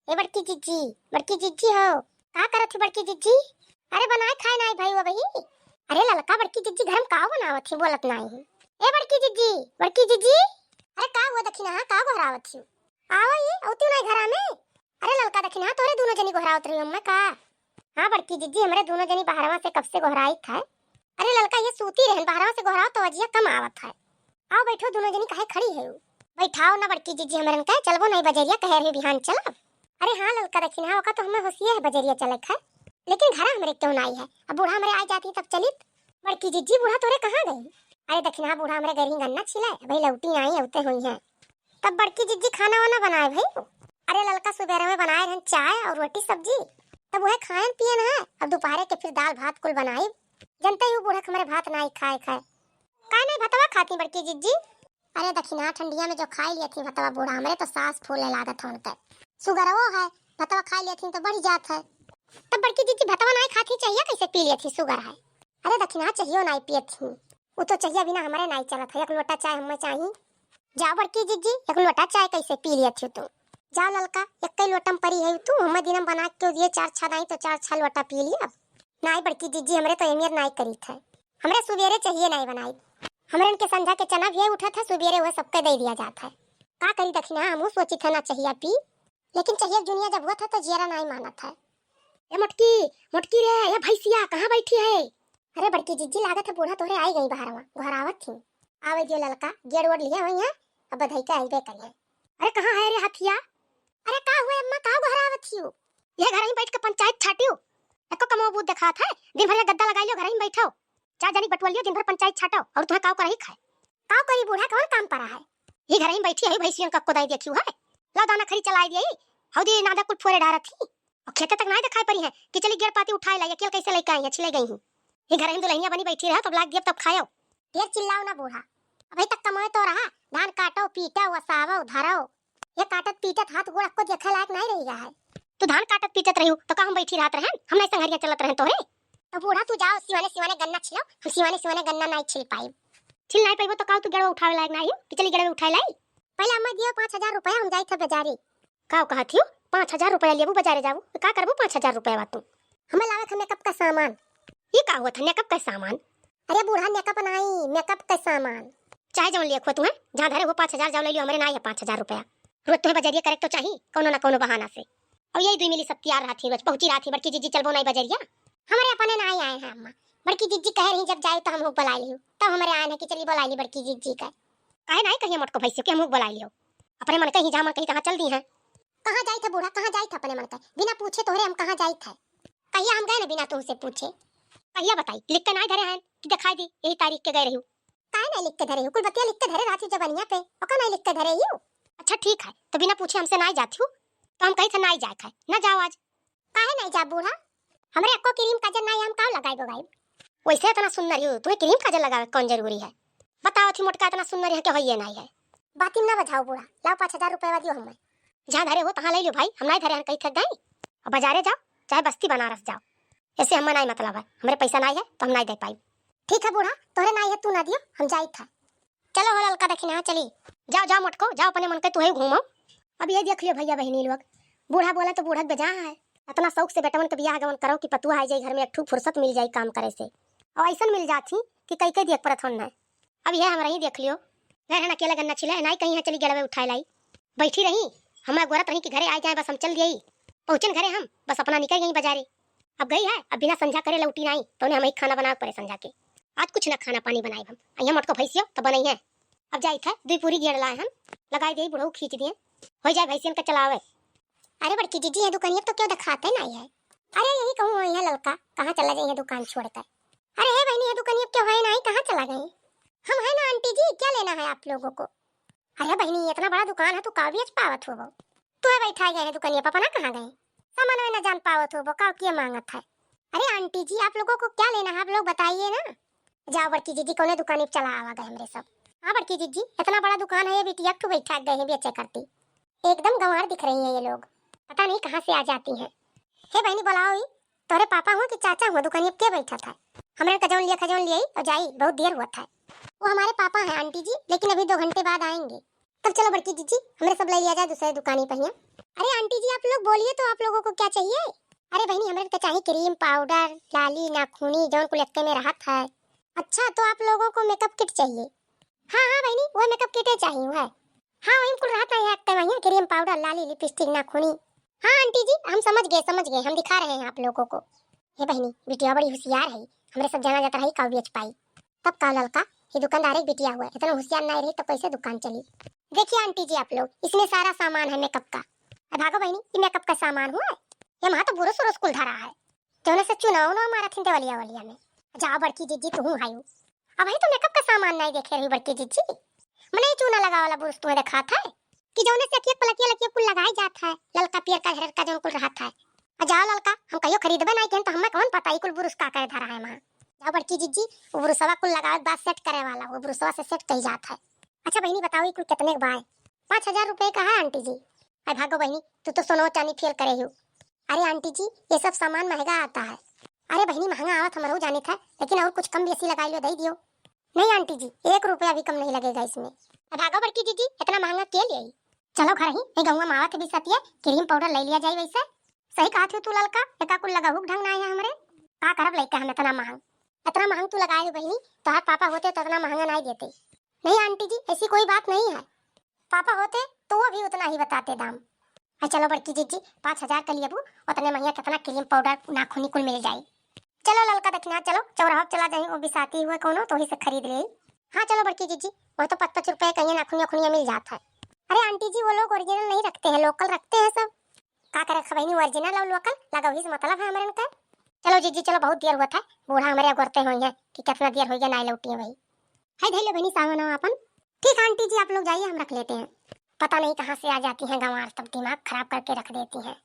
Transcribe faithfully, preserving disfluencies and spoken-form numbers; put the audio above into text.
ए बड़की जिज्जी, बड़की जिज्जी हो, का करत ही बड़की जिज्जी? अरे बनाए खाए नाई भई हो बही। अरे ललका बड़की जिज्जी घर में का बनावत ही, बोलत नाई है। ए बड़की जिज्जी, बड़की जिज्जी, अरे का हुआ दखिनहा, का गोहरावत ही? आवा ये, औती नाई घरा में। अरे ललका दखिनहा, तोरे दूनो जनी गोहरावत रही हम्मे का? हाँ बड़की जिज्जी, हमरे दूनो जनी बहरवा से कब से गोहराइत है। अरे ललका ये सूती रहन, बहरवा से गोहराव तो अजिया कम आवत है। आओ बैठो दूनो जनी, काहे खड़ी है? बैठाओ ना बड़की जिज्जी हमरन के, चलबो नाई बजरिया, कहे रही बिहान चलब। अरे हाँ ललका दखिनहा, ओका तो हमें होशिये है बजरिया चले के है, लेकिन घरा हमरे क्यों नाई है, अब बूढ़ा हमरे आ जाती तब चलित। बड़की जिज्जी बूढ़ा तोरे कहाँ गई? अरे दखिनहा बूढ़ा हमरे गई रही गन्ना छिले, अबही लौटी नाई, औते हुई है। तब बड़की जिज्जी खाना वाना बनाए भई? अरे ललका सुबेरे में बनाए रहन चाय और रोटी सब्जी, तब वह खायन पियन है। अब दोपहरे के फिर दाल भात कुल बनाई। जनते ही बूढ़ा हमरे भात नाई खाए खाए। का नाई भतवा खाती बड़की जिज्जी? अरे दखिनहा ठंडिया में जो खाई लिया थी भतवा बूढ़ा, हमरे तो सांस फूले लागत है उनके। सुगरवो है, भतवा खाई लिया थी तो बढ़ जात है। तब बड़की जिज्जी भतवा नाई खाती, चाहिया कैसे पी लिया थी, सुगर है। अरे दखिनहा चाहियो नाई पियत थी, वो तो चाहिया बिना हमरे नाई चलत है। एक लोटा चाय हमें चाही। जाओ बड़की जिज्जी, एक लोटा चाय कैसे पी लिया थी तू? जाओ ललका, एक ही लोटा में परी है तू, हमें दिनम बना के दिए चार छह दाई तो चार छह लोटा पी लिया। नाई बड़की जिज्जी, हमरे तो एमियर नाई करीत है, हमरे सुबेरे चाहिए नाई बनाई। हमरे इनके संझा के चना भी उठत है, सुबेरे वह सबके दे दिया जात है। का करी दखिनहा, हमहू सोचित है ना चाहिया पी, लेकिन चाहिए जुनिया जब हुआ था तो जियरा नाई मानत है। ए मोटकी, मोटकी रे, ए भैंसिया, कहाँ बैठी है? अरे बड़की जिज्जी, लागत है बूढ़ा तोहरे आई गई बहरवा, गोहरावत थी। आवे दियो ललका, गेड़ ओड़ लिया हुई है, अब बधाई के आइबे करिए। अरे कहाँ है रे हथिया? अरे का हुए अम्मा, का गोहरावत हियो? ये घर ही बैठ के पंचायत छाटियो, एको कमो बूत देखात है, दिन भर ये गद्दा लगाई लियो, घर ही बैठो, चार जनी बटुआ लियो, दिन भर पंचायत छाटो, और तुम्हें काव करही खाए। काव करी बूढ़ा, कौन काम परा है? ये घर ही बैठी है, भैंसियन का कोदाई देखियो है, लो दाना खरी चलाई दिए, हौदी नादा कुल फोरे डारत ही। और खेते तक नाई दिखाई पड़ी है कि चली गेड़ पाती उठाए लाई, अकेल कैसे लेके आई है, छिले गई ही। ये घर ही दुल्हनिया बनी बैठी रहा, तब लाग दिया तब खायो। ढेर चिल्लाओ ना बूढ़ा, अभी तक कमाए तो रहा, धान काटो, पीटो, वसावो, धरो। ये काटत पीटत हाथ गोड़ को देखे लायक नहीं रह गया है। तू धान काटत पीटत रही हो, तो का हम बैठी रहत रहन? हम नहीं संघरिया चलत रहन तोहरे? तो बूढ़ा तू जाओ सिवाने सिवाने गन्ना छिलो, हम सिवाने सिवाने गन्ना नहीं छिल पाई। छिल नहीं पाइबो तो का तू गेड़वा उठावे लायक नहीं हो कि चली गेड़वे उठाए लाई? पहले हमें दियो पाँच हजार रुपया, हम जाई थे बाजारी। का कहत हियो? पाँच हजार रुपया लेबू बाजारे जाबू, तो का करबू पाँच हजार रुपया बा तू? हमें लावे थे मेकअप का सामान। ये का हुआ था मेकअप का सामान? अरे बूढ़ा मेकअप नहीं, मेकअप का सामान। चाहे जौन लिया खुआ तुम्हें, जहाँ धरे हो पाँच हजार जाओ ले लियो, हमरे नाई है पाँच हजार रुपया। रोज तुम्हें बजरिया करे तो चाही कौनो ना कौनो बहाना से। और यही दुई मिली सब तैयार रहती रोज, पहुँची रहती बड़की जिज्जी चलबो नाई बजरिया। हमरे अपने नाई आए हैं अम्मा, बड़की जिज्जी कह रही जब जाए तो हम हुक बुलाई लियो, तब हमरे आए हैं कि चली बुलाई ली बड़की जिज्जी का। काहे नाई कहिए मोटको भैंसियो कि हम हुक बुलाई लियो, अपने मन कहीं जहाँ मन कहीं तहाँ चल दी हैं। कहाँ जाई था बूढ़ा, कहाँ जाई था अपने मन का, बिना पूछे तोहरे हम कहाँ जाई था? कहिया हम गए ना बिना तुमसे पूछे? कहिया बताई, लिख के नाई धरे हैं कि दिखाई दी यही तारीख के गए रही? काहे नाई लिख के धरे हो? कुल बतिया लिख के धरे रहती जबनिया पे, ओका नाई लिख के धरे हो? अच्छा ठीक है, तो बिना पूछे हमसे नाई जाती हो, तो हम कही थे नाई जाए खाए, ना जाओ आज। काहे नाई जा बूढ़ा? हमरे अक्को क्रीम काजल नाई, हम काव लगाई बगाई? वैसे इतना सुंदर हो, तुम्हें क्रीम काजल लगावे कौन जरूरी है? बताओ थी मोटका इतना सुंदर है कि होइए नाई है। बातिम ना बजाओ बूढ़ा, लाओ पाँच हजार रुपया दियो हमें। जहाँ धरे हो तहाँ ले लियो भाई, हम नाई धरे हैं कही थक गई। अब बाजारे जाओ, चाहे बस्ती बनारस जाओ, ऐसे हमें नाई मतलब है, हमरे पैसा नाई है तो हम नाई दे पाई। ठीक है बूढ़ा, तोहरे नाई है तू ना दियो, हम जाई था। चलो हो ललका दखिना चली। जाओ जाओ मोटको, जाओ अपने मन के तुहे घूमो। अब ये देख लियो भैया बहिनी लोग, बूढ़ा बोला तो बूढ़ा के बेजा है। इतना शौक से बेटवन के बियाह गवन करो कि पतुआ आ जाई घर में, एक ठू फुर्सत मिल जाई काम करे से। और ऐसन मिल जात ही कि कई कई देख परत होन है। अब ये हमरा ही देख लियो, घर है ना अकेला गन्ना छिले, नाई कहीं है चली गेड़वे उठाए लाई। बैठी रही, हम अगोरत रही कि घरे आ जाए, बस हम चल दिए। पहुँचन घरे हम, बस अपना निकल गई बाजारे। अब गई है, अब बिना संझा करे लौटी नाई, तो उन्हें हम ही खाना बनावे पड़े संझा के। आज कुछ ना खाना पानी बनाए हम, अइया मोटको भैंसियो तो बनई है। अब जाई था, दुई पूरी गेड़ लाए हम, लगाई दिए, बुढ़ऊ खींच दिए, हो जाए भैंसियन का चलावे। अरे बड़की जिज्जी, ये दुकानिया तो क्यों दिखाते नाई है? अरे यही कहूँ, वही है ललका, कहाँ चला जाए ये दुकान छोड़कर? अरे हे बहनी, ये दुकानिया क्यों है नाई, कहाँ चला गए? हम है ना आंटी जी, क्या लेना है आप लोगों को? अरे बहनी, इतना बड़ा दुकान है, तू का बेच पावत हो? तू है बैठा गए है दुकानिया, पापा ना कहाँ गए? सामान में ना जान पावत हो, का किया मांगत है? अरे आंटी जी, आप लोगों को क्या लेना है, आप लोग बताइए ना। जाओ बड़की जिज्जी, कौने दुकान पे चला आवा गए हमरे सब। हाँ बड़की जिज्जी, इतना बड़ा दुकान है, ये बिटिया ठू बैठा गए हैं बेचे करती। एकदम गंवार दिख रही हैं ये लोग, पता नहीं कहाँ से आ जाती हैं। हे बहनी, बुलाओ ही, तोरे पापा हुआ कि चाचा हुआ, दुकानिया पे के बैठा था? हमरे का जौन लिया खजौन लिया और जाई, बहुत देर हुआ था। वो हमारे पापा हैं आंटी जी, लेकिन अभी दो घंटे बाद आएंगे। तब चलो बड़की जिज्जी, हमरे सब ले लिया जाए दूसरे दुकानी पे हियाँ। अरे आंटी जी, आप लोग बोलिए तो, आप लोगों को क्या चाहिए? अरे बहिनी, हमरे तो चाहिए क्रीम पाउडर, लाली, नाखूनी, जौन कुल एक्के में रहत है। अच्छा, तो आप लोगों को मेकअप किट चाहिए? हाँ हाँ बहिनी, वो मेकअप किटे चाहिए है। हाँ, वही कुल रहत है एक्के में, क्रीम पाउडर, लाली, लिपस्टिक, नाखूनी। हाँ आंटी जी, हम समझ गए, समझ गए, हम दिखा रहे हैं आप लोगों को। हे बहिनी, बिटिया बड़ी होशियार है, हमरे सब जाना जाता रही का बेच पाई। तब का ललका, ये दुकानदार एक बिटिया हुआ, इतना होशियार नहीं रही तो कैसे दुकान चली? देखिए आंटी जी आप लोग, इसमें सारा सामान है मेकअप का। अब भागो बहिनी, ये मेकअप का सामान हुआ है, ये वहाँ तो बुरुस उरुस कुल धरा है, जौने से चूना उना मारत हिन देवलिया वलिया में। जाओ बड़की जिज्जी, तू हूँ हायू। अब भाई तो मेकअप का सामान नहीं देखे रही बड़की जिज्जी, मने ये चूना लगावे वाला बुरुस तुम्हें देखात है कि जौने से अखिया पलकिया लकिया कुल लगाई जात है, ललका पियर का झरर का जौन कुल रहत है। आ जाओ ललका, हम कहियो खरीदबे नहीं केन तो हमें कौन पता ई कुल बुरुस का करे धरा है वहाँ। जाओ बड़की जिज्जी, वो बुरुसवा कुल लगावे के बाद सेट करे वाला, वो बुरुसवा से सेट कही जात है। अच्छा बहिनी बताओ, ई कुल कितने के बाय? पाँच हजार रुपये का है आंटी जी। अरे भागो बहिनी, तू तो सोनो चांदी फेल करे हो। अरे आंटी जी, ये सब सामान महंगा आता है। अरे बहिनी, महंगा आवत हमरो जानित है, लेकिन और कुछ कम बेसी लगाई लो, दे दियो। नहीं आंटी जी, एक रुपया भी कम नहीं लगेगा इसमें। अब भागो बड़की जिज्जी, इतना महंगा के लिए? चलो घर ही, ये गौवा में आवत है बिसतिया, क्रीम पाउडर ले लिया जाए वैसे। सही कहत हो तू ललका, एका कुल लगाहू के ढंग ना है हमरे। का करब लइका हम इतना महंग, इतना महंग तू लगाए हो बहिनी, तोहार पापा होते तो इतना महंगा नहीं देते। नहीं आंटी जी, ऐसी कोई बात नहीं है, पापा होते तो वो भी उतना ही बताते दाम। आ चलो बड़की जिज्जी, पाँच हजार के लिए अबू उतने महिया कितना क्रीम पाउडर नाखूनी कुल मिल जाई। चलो ललका दखिना, चलो चौराहा पे चला जाई, वो बिसाती हुए कोनो तो वही से खरीद ले। हाँ चलो बड़की जिज्जी, वहाँ तो पाँच पाँच रुपए का ये नाखूनिया खुनिया मिल जात है। अरे आंटी जी, वो लोग ओरिजिनल नहीं रखते हैं, लोकल रखते हैं सब। का करे खबैनी, ओरिजिनल और लोकल लगा वही से मतलब है हमरन का। चलो जिज्जी चलो, बहुत देर हुआ था, बूढ़ा हमारे अगोरते हुए हैं कि कितना देर हो गया ना लौटी है भाई। है धैले बहनी सामान हो अपन। ठीक है आंटी जी, आप लोग जाइए, हम रख लेते हैं। पता नहीं कहाँ से आ जाती हैं गंवार, तब दिमाग खराब करके रख देती हैं।